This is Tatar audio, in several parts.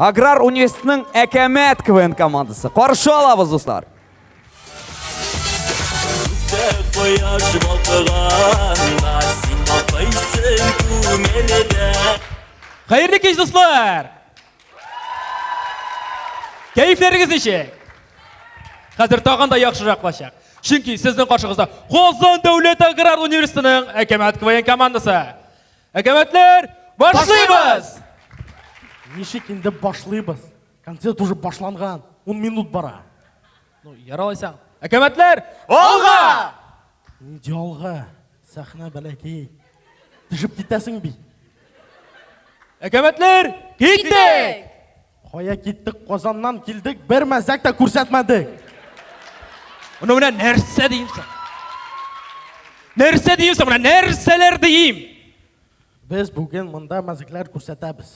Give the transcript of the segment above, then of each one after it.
Аграр университетының Әкәмәт КВН командасы. Каршы алабыз, дуслар. Күктә кояш балкыганда, син балкыйсың күңелдә. Хәерле кич, дуслар! Кәефләрегез ничек? Хәзер тагын да яхшырак булачак. Чөнки сезнең каршыгызда Казан дәүләт аграр университетының Әкәмәт КВН командасы. Әкәмәтләр, башлыйбыз! Ничек инде башлыйбыз? Концерт уже башланган. 10 минут бара. Ну, ярар алайсаң. Әкәмәтләр, алга! Нинди алга? Сәхнә бәләкәй. Төшеп китәсең бит. Әкәмәтләр, киттек! Кая киттек, Казаннан килдек, бер мәзәк тә күрсәтмәдек. Моны менә нәрсә дим соң? Нәрсә дим соң? Менә нәрсәләр дим? Без бүген монда мәзәкләр күрсәтәбез.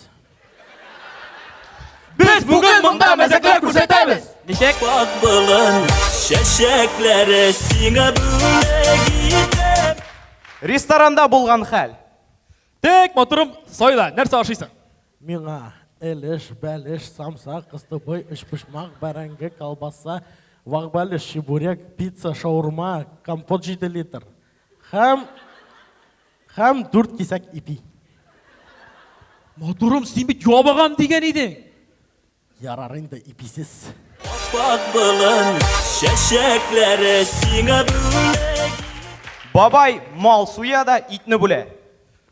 Без бүген монда мәзәкләр күрсәтәбез. Ничек? Ак болын чәчәкләре сиңа бүләк итәм. Ресторанда булган хәл. Тек, матурым, сайла, нәрсә ашыйсың? Миңа элеш, бәлеш, самса, кыстыбый, өчпочмак, бәрәңге, колбаса, вак бәлеш, чебурек, пицца, шаурма, компот 7 литр. Һәм һәм дүрт кисәк ипи. Матурым, син бит ябыгам дигән идең. Ярар инде иписез. Ак болын чәчәкләре сиңа бүләк. Бабай мал суя да итне бүлә.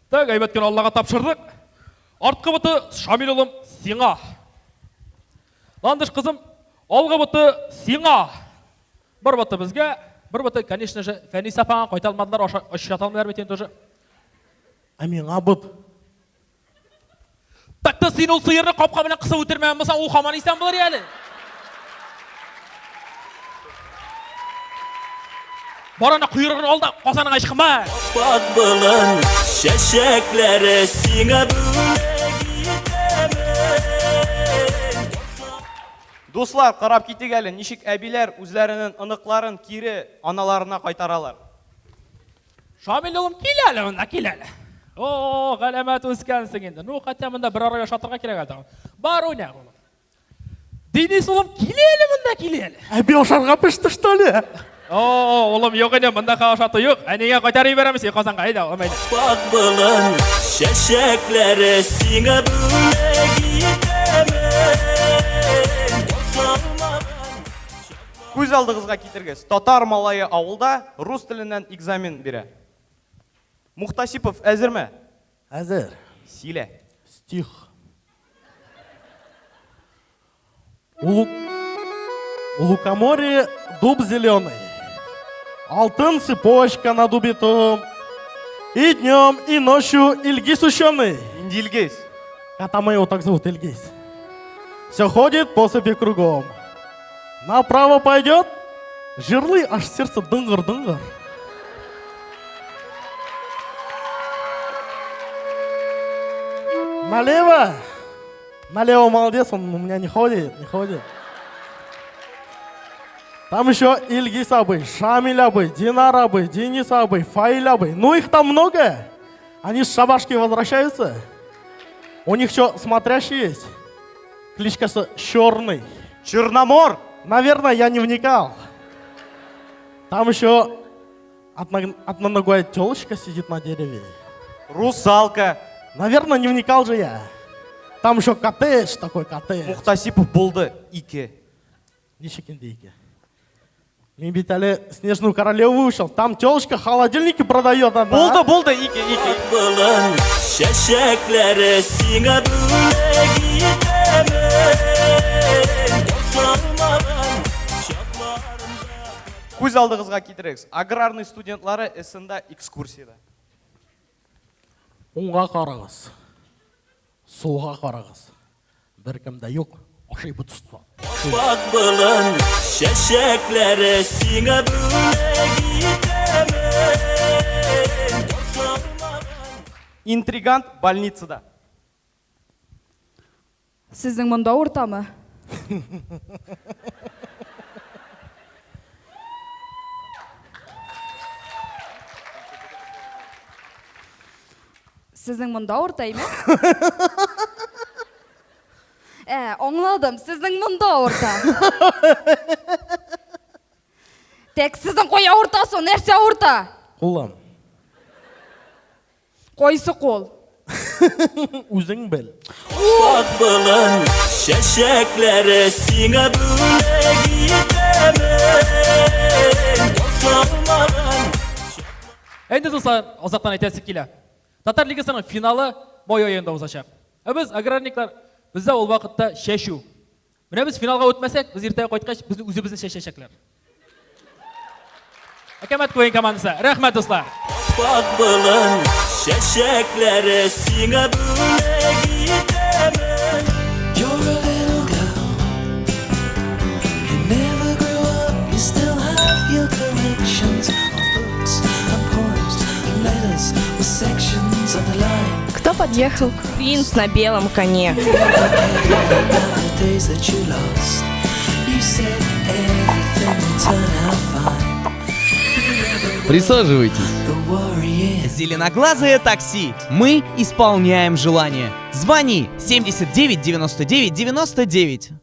Так, әйбәт кенә Аллага тапшырдык. Арткы боты, Шамил улым, сиңа. Ландыш кызым, алгы боты сиңа. Бер боты безгә, бер боты, конечно же, Фәнис апаңа кайта алмадылар, аша очрата алмыйлар бит инде тоже. Ә миңа бот. Так та син ул сыерны капка белән кысып үтермәгән булсаң, ул һаман исән булыр әле. Бар ана койрыгын ал да казаныңа ычкынма. Ак болын чәчәкләре сиңа бүләк итәмен. Дуслар, карап китик әле, ничек әбиләр үзләренең оныкларын кире аналарына кайтаралар. Шамил улым, кил әле монда, кил әле. О, галәмәт үскәнсең инде. Ну, хотя монда бер ара яшатырга кирәк әле тагын. Бар уйна, улым. Денис улым, кил әле монда, кил әле. Әби ашарга пеште, что ли? О, улым, юк инде, монда ашату юк. Әнигә кайтарып җибәрәм сине Казанга, әйдә, улым, әйдә. Ак болын чәчәкләре сиңа бүләк итәмен. Күз алдыгызга китергез, татар малае авылда рус теленнән экзамен бирә. Мухтасипов әзерме? Әзер. Сөйлә. Стих. У, у лукоморья дуб зеленый. Алтын цепочка на дубе том. И днем, и ночью Ильгиз ученый. Инде Илгиз. Кота моего так зовут, Ильгиз. Все ходит по сыпи кругом. Направо пойдет, жирлы аж сердце дыңгыр-дыңгыр. Налево! Налево молодец, он у меня не ходит, не ходит. Там еще Ильгиз абый, Шамиль абый, Динар абый, Денис абый, Фаиль абый. Ну их там много. Они с шабашки возвращаются. У них еще смотрящий есть. Кличка Черный. Черномор! Наверное, я не вникал. Там еще одноногая телочка сидит на дереве. Русалка. Наверное, не вникал же я. Там еще коттедж такой, коттедж. Мухтасипов булды. Ике. Ничек инде ике? Мин бит әле Снежную королеву выучил. Там телочка холодильники продает одна. Булды, булды, ике, ике. Болын чәчәкләре сиңа бүләк итәмен. Ташланмаган чакларымда. Күз алдыгызга китерегез. Аграрный студентлары СНда экскурсиядә. Уңга карагыз. Сулга карагыз. Беркем дә юк. Ашыйбыз, дуслар. Ак болын чәчәкләре сиңа бүләк итәмен. Интригант больницада. Сезнең монда авыртамы? Сезнең монда авырта име? Ә, Ә, аңладым, сезнең монда авырта. Тәк, сезнең кая авырта соң? Нәрсә авырта? Кулым. Кайсы кул? Үзең бел. Ак болын чәчәкләре сиңа бүләк итәмен. Салмаган Инде дуслар, азактан әйтәсе килә. Татар лигасының финалы май аенда узачак. Ә без аграрниклар, бездә ул вакытта чәчү. Менә без финалга үтмәсәк, без иртәгә кайткач, безне үзебезне чәчәчәкләр. Әкәмәт квн командасы. Рәхмәт, дуслар. Ак болын чәчәкләре сиңа бүләк итәмен. You're a little girl. You never grew up, you still have your collections of books and poems and letters with sections underlined. Кто подъехал? Принц на белом коне. About the days that you lost. You said everything will turn out fine. Присаживайтесь. The worry is. Зеленоглазое такси. Мы исполняем желание. Звони 79 99 99.